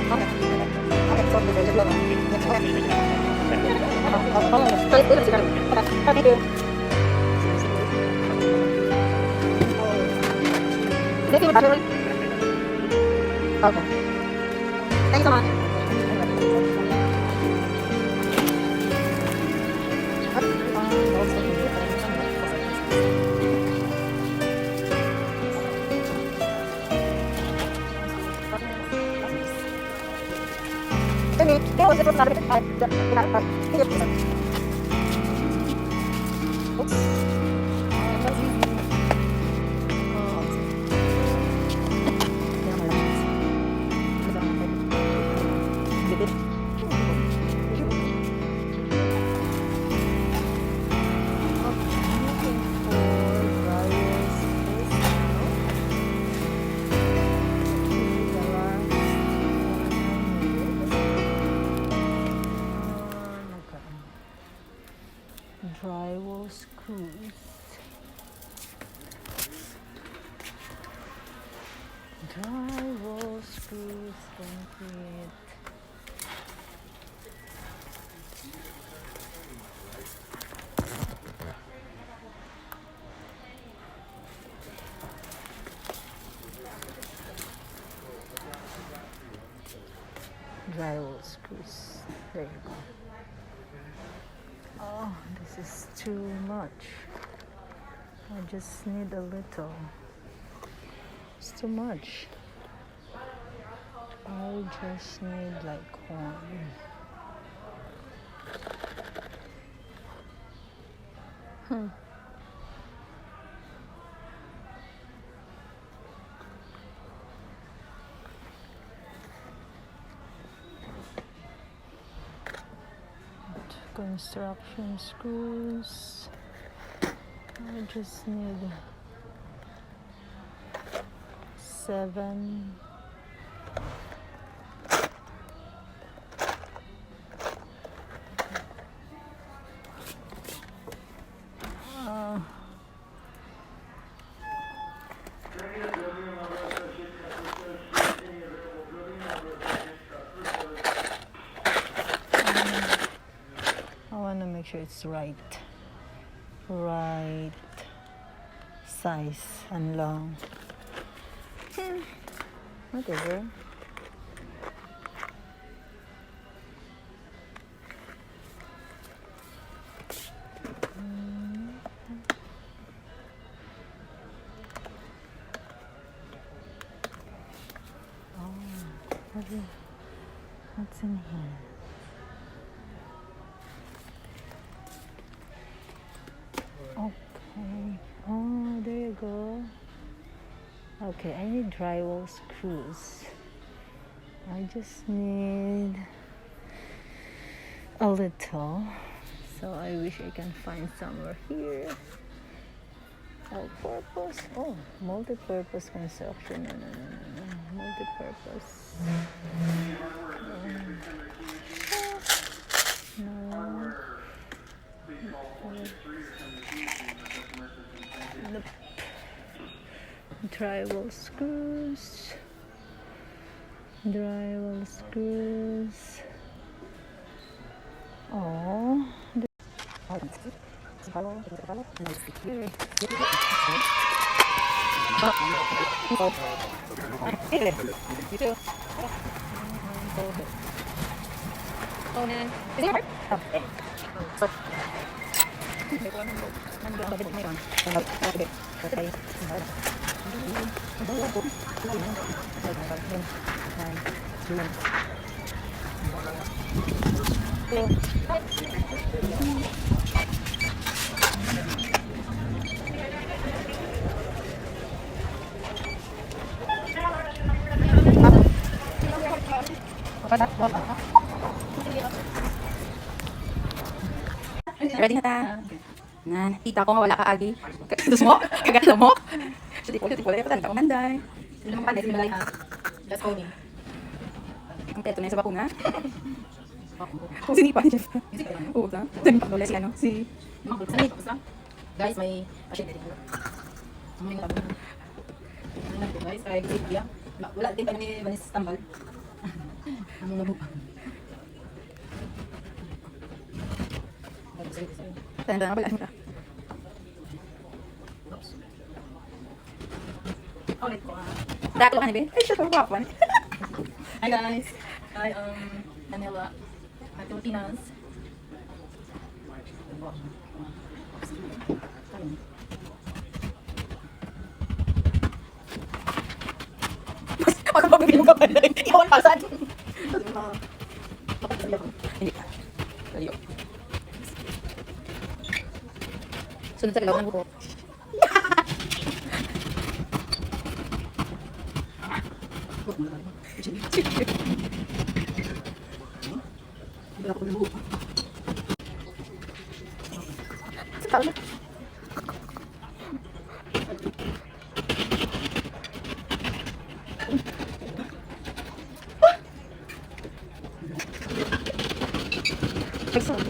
Okay. Thank you so much. I'm looking for drywall screws now. Actually, the last one I need. Okay. Drywall screws. Drywall screws complete. Drywall screws. There you go. Oh, this is too much. I just need a little. It's too much. I just need like one. Construction screws. I just need seven. I want to make sure it's right size and long. Whatever. Oh, what's in here? Okay. Oh, there you go. Okay, I need drywall screws. I just need a little. So I wish I can find somewhere here. All purpose. Oh, multi-purpose construction. No. Multi-purpose. No. Nope. Drywall screws. Drywall screws. Oh. Ready na ta. Na, nakita ko nga wala ka agi. Dus mo? Kagat mo? Siya di ko pa tanda manday. Sino man panay, sino Just call me. Ang teto na sa bakuna. Kung sinipa ni Jeff. Oo, ta. Sinipa ko si ano, si Guys, may pasyente dito. Ano yung tawag? Ano po guys, kay Sylvia. Wala din pa ni Vanis Tambal. Ano na ba? Tanda na wala ka. Ulit ko ah. Dako ka ni be. Ay, siya guwapo. Hi guys. I am Manila. At Pilipinas. Magpapabili ka pa rin. Ikaw ang pasad. Hindi ka. Daliyo. Sunod sa galaw ng buhok. Sa tao na. Nagsabi.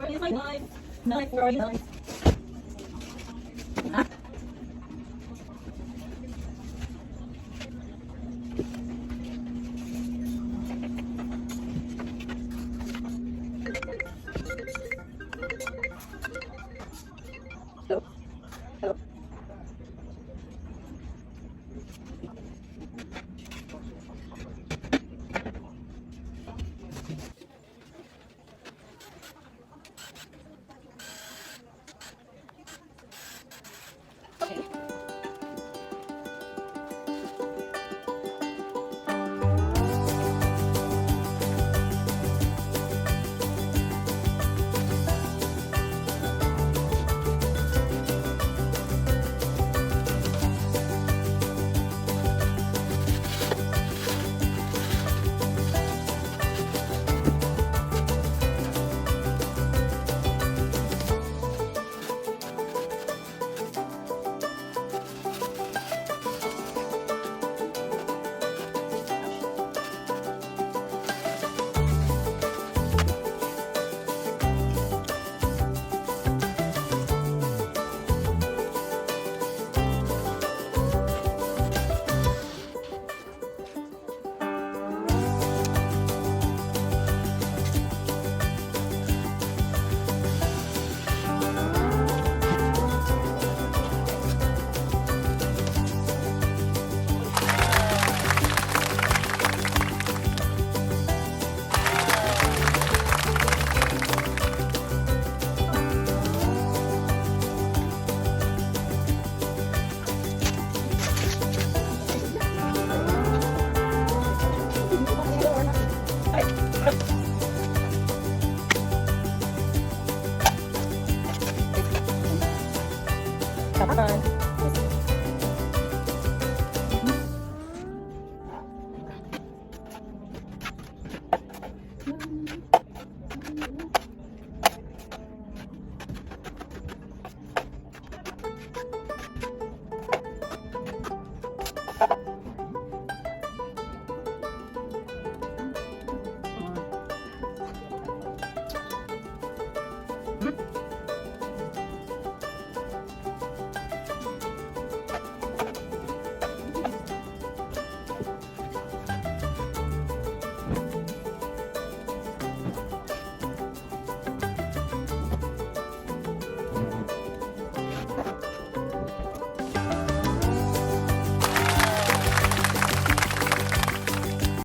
Where is my knife? Knife, where are you, knife?